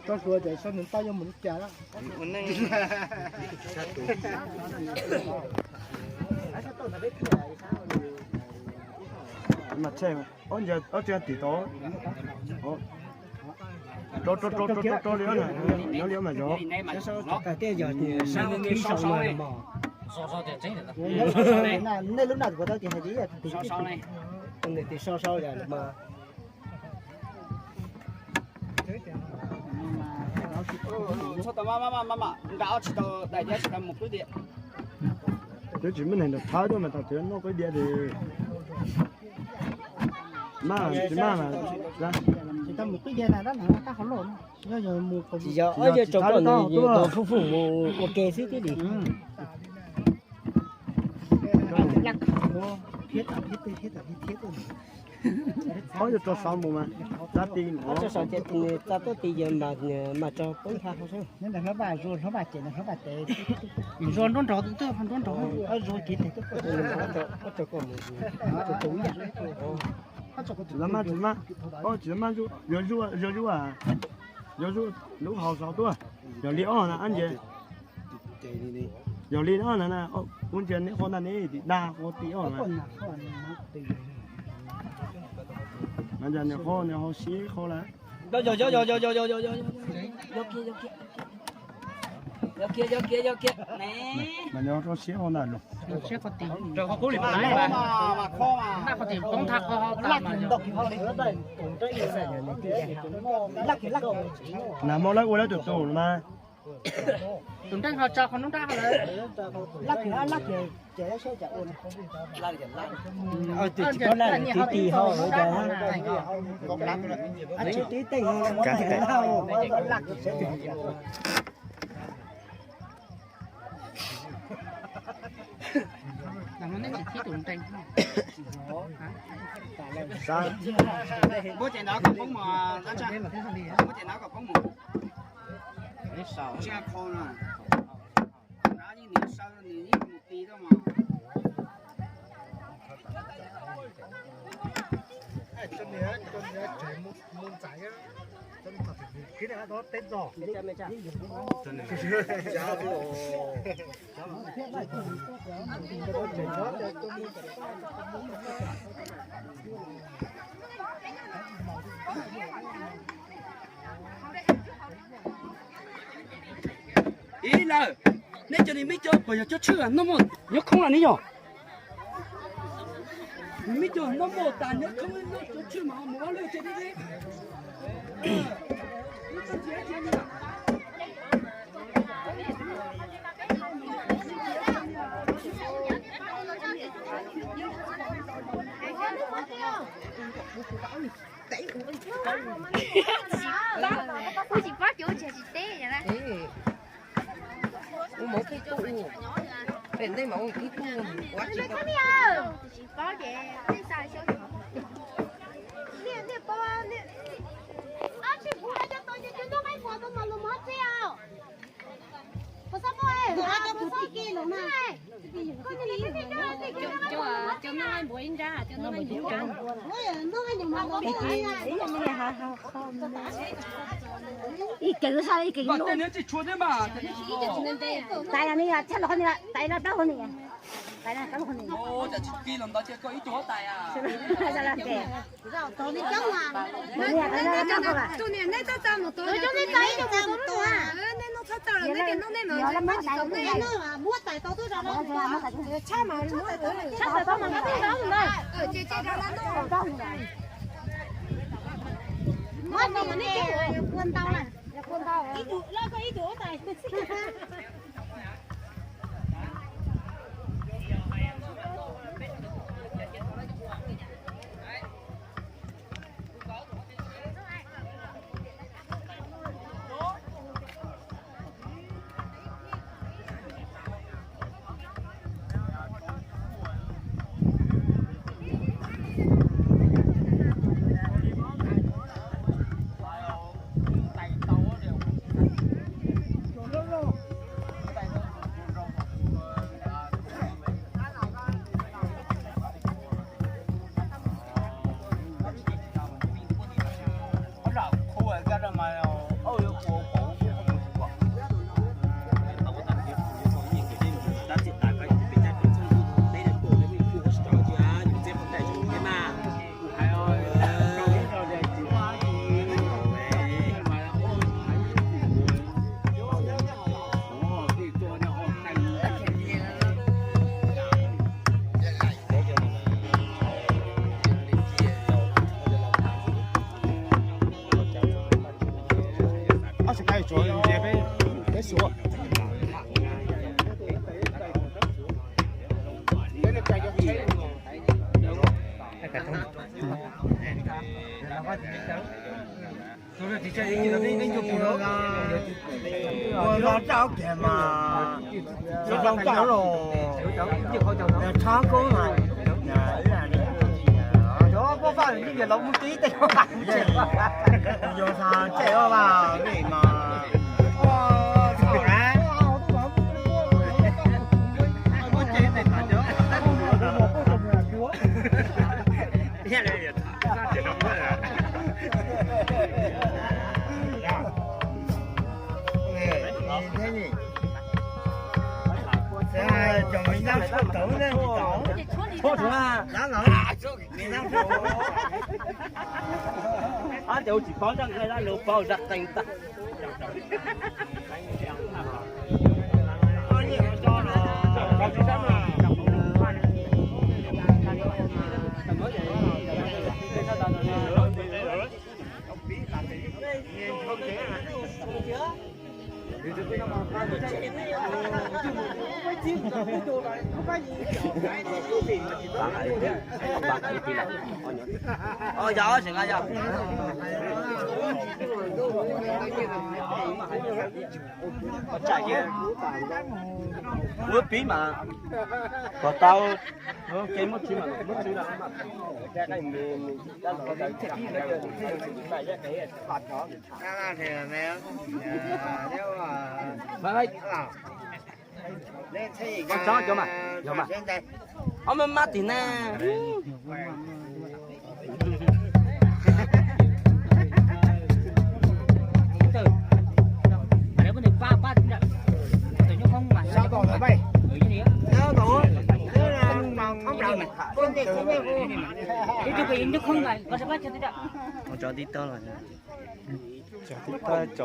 Tso suav ces sau nws tau yuav mus li cas lawm. Mas tshe, ob ntsia ob tsia tim tod. Rau rau rau rau rau li ob na, nyob li ob mas zov. Nej lub na puas tau ces hais tias nws tias sau sau mas. Txhob tau maj maj maj maj, nqa ob tsis tau dais thiab tsis tau mus qwb diav. Twb tsis muaj neeg nrog thawb tuaj mas thaum twg noj qwb diav ces maj tsis maj mas. Tsis tau mus qwb diav na, dab no tab hauv loj. Tsis yog, yog tsis tau pom nws tuaj, fuj fuj mus ua ke xwb thiab li. Ob yuav rau saum mus mas, txab ti, txab tuaj ti yog mas, mas tso poob ntha hauv sab. Nyob ntawm hlob Vaj Zuag, hlob Vaj Ces, hlob Vaj Ces. Zuag nruab nrog, nruab nrog, Zuag ces tes tuaj. Tsis tau maj, tsis maj, tsis tau maj, yog zuaj, yog zuaj, yog zuaj lub hau saum tuaj, yog li ob na ab ntses. Yog li no na, kuv ntsia neb qhov ntag ne, tim daj qhov tim ob na. Mas ntsia nws qhov, nws ho siab qhov lawm. Mas nws ho rau siab qhov ntag los. Nas mog lawv ua lawv tus tus mas. Tus nreej ho tso qhov nruab nrab lawm. Laj kiag, laj kiag, ces laj saib cas ua. Tus tsis paub laj lawm tiv tis ho ua cas. Tib teej ho. Muab cov ntawd kom poob mus, muab cov ntawd kom poob mus. Tsiaj qhau no. Nrad yeej nws sau, nws yeej mus ti tuaj mas. Ib lawm, nej cov niag me cov puas yog cov tshwj noj mov nyob khoob los ne yog? Niag me cov noj mov tas nyob khoob, cov tshwj mas mus ua luaj tsev deb deb. Kuv tsis paub ces ua tsis teb na. Ua mov pub pub ua, pem ntej mas ua ib pub ua tsis tau. Tsis paub ces peb xa xyov. Ib kev lub sab ib kev lub. Tais no, tshaj los qhov ni, tais no rau qhov ni. Tais no rau qhov ni. Tus niam, nej txhob txo mus tus, nej txhob txo mus tus, nej no txhob txo los nej tias noj nej mas tsis txo nej. Muab tais tau tuaj rau no, tshaj mas muab tais tau, tshaj tais tau mas muab tais tau. Ces ces rau lawv noj. Muab tais mas nej ces ua ntau na, ib tug loj koj ib tug ua tais. Ua no rau kiag mas tsis zoo rau los, tshab koob mas, cov poj faj yeej yog los mus tib tej, yog txog tsej ua vas vej mas, Ob ces ua tsis paub zaj nqaij dab lug paub zaj qees tag. Ua pib mas kom tau, ces muab tswv mas muab tswv lawm. Koj tsob cov mas, yog mas, ob mab mab tim na. Cov tib tag tso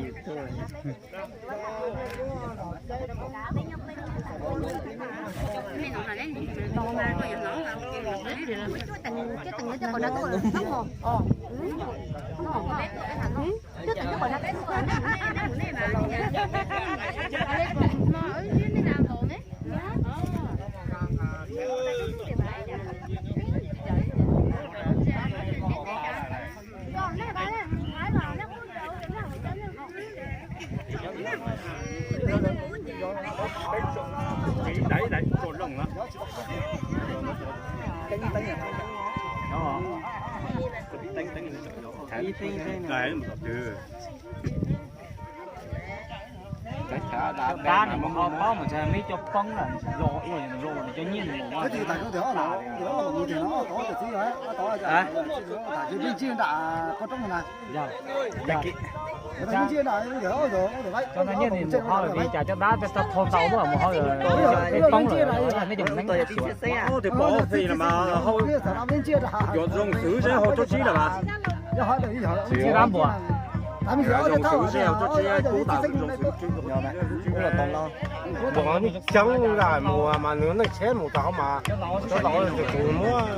YouTube. Tab mus ho paub mas ntshai meb coj poob lawm los ua los cov nyiaj mus. Cov no nyiaj mus ho vim cas cov dab cov tau tau mus ho peb poob lawm, nej cov neeb. Tus pov fij mas hau cov zoo xwb seb hau tsob tsib lawm mas. Tsis dab npua. Zoo xwb seb hau tsob tsib kub tas zoo xwb. Mus coob zaj mus mas nws neej tsheb mus txog hauv mas cov laus tus tus muab.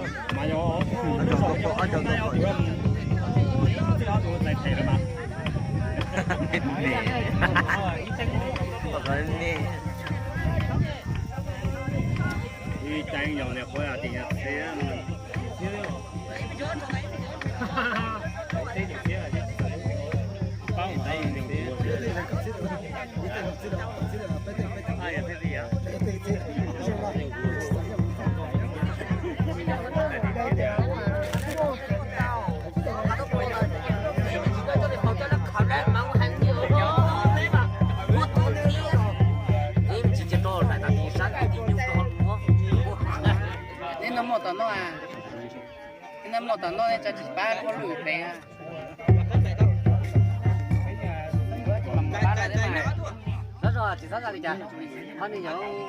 Neb no muaj tom no a? Neb no Tom no tsis pab lub lwm pem. Txhob zog tsis txhob zog li cas. Qhov no yog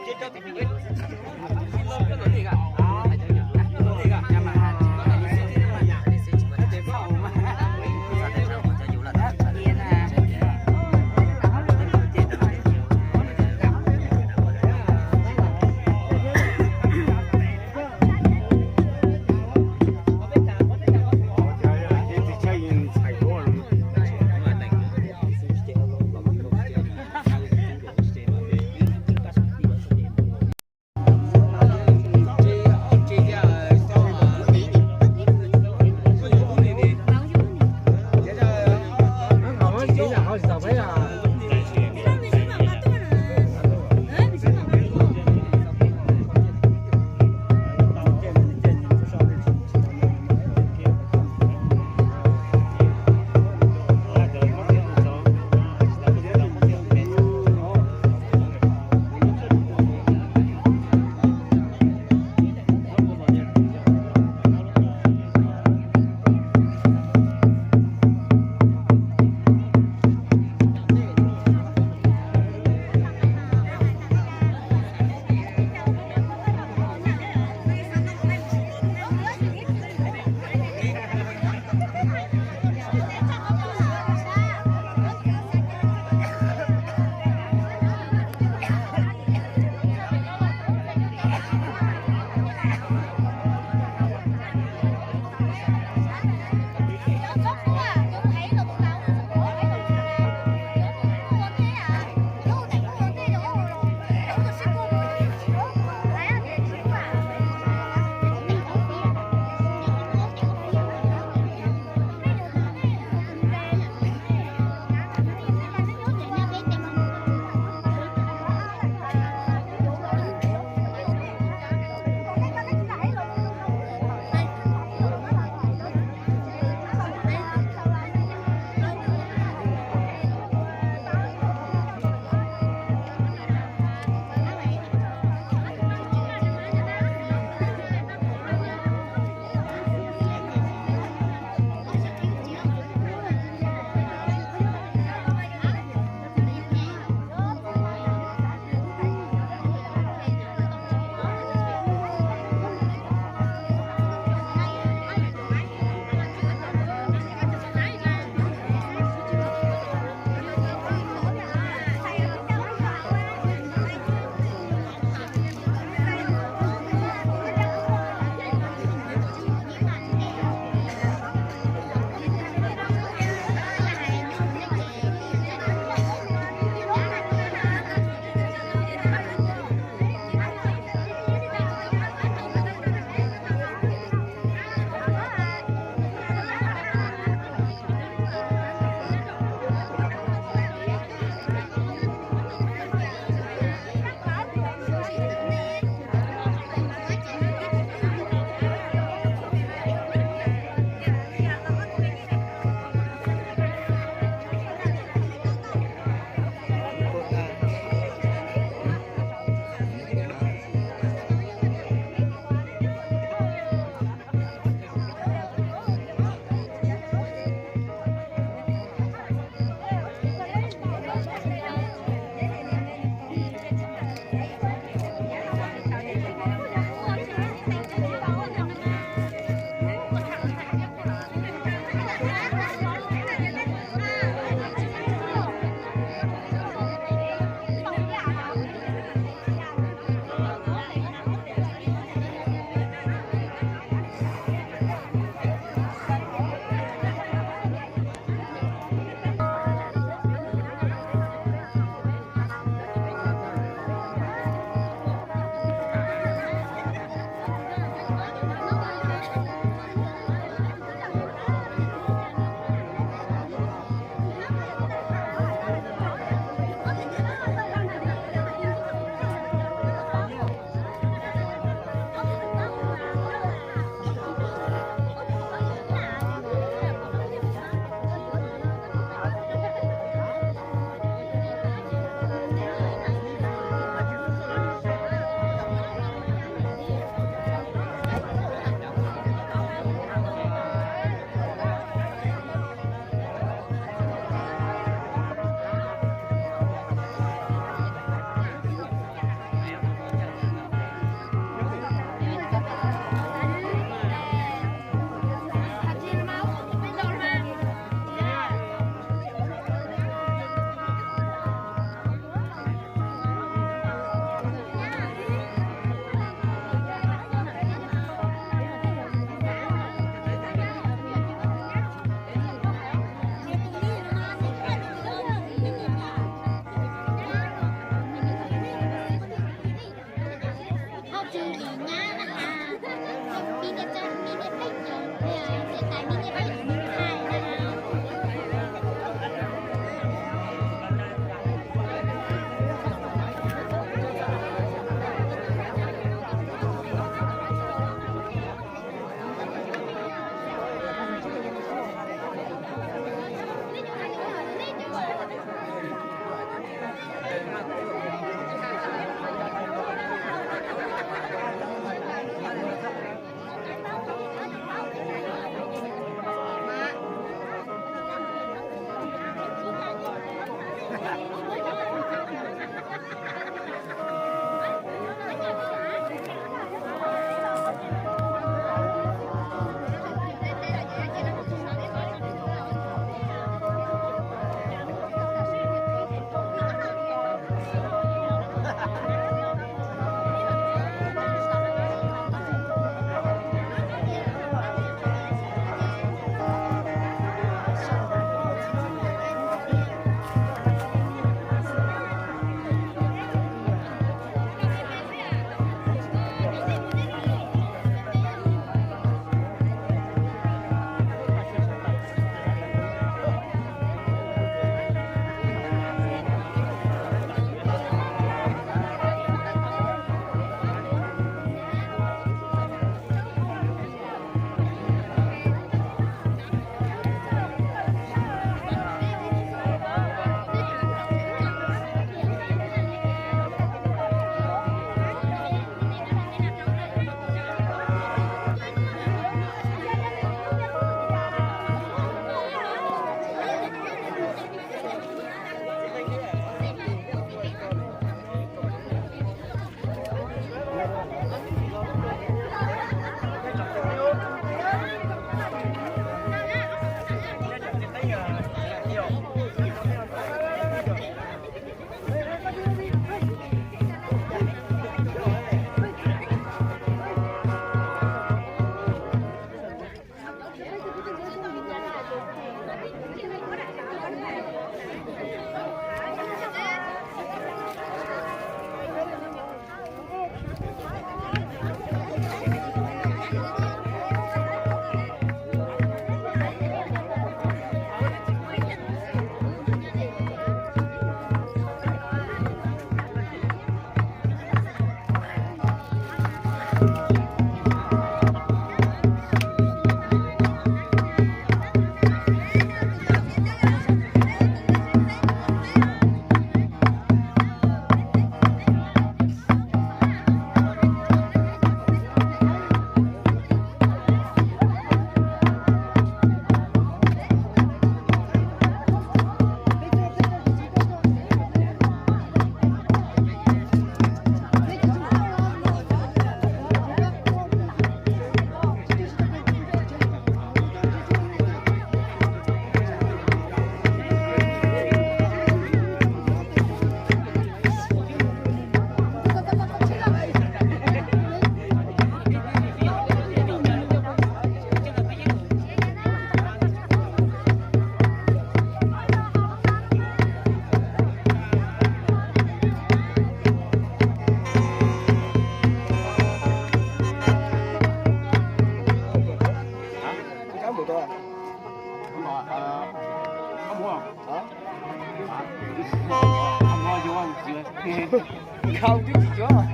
Khau twb tsis cuav,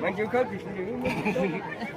mas cuav khawb tsis tsis.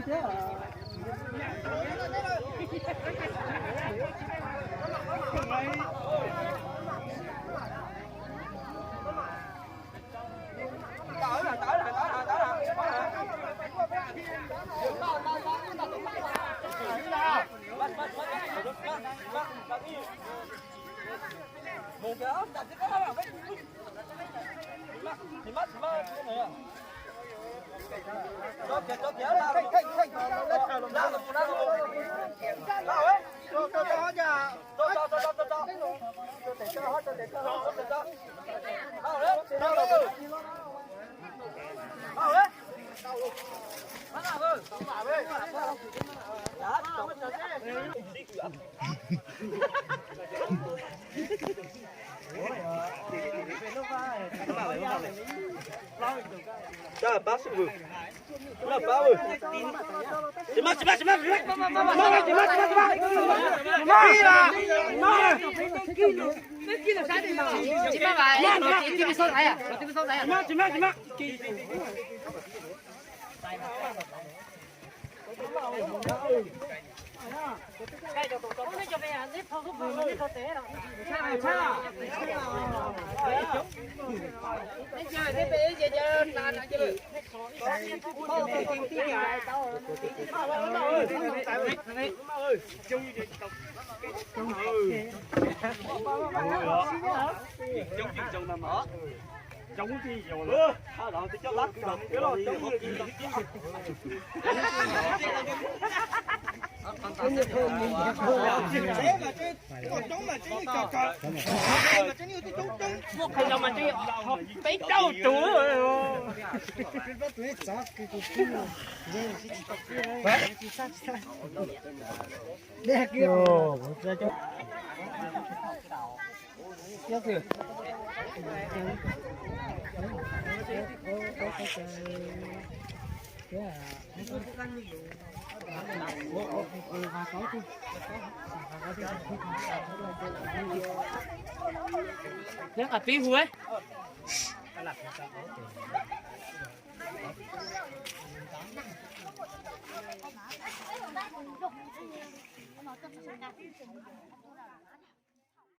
Pab xwb, pab. Peb rau tus. Neb qas pib hu.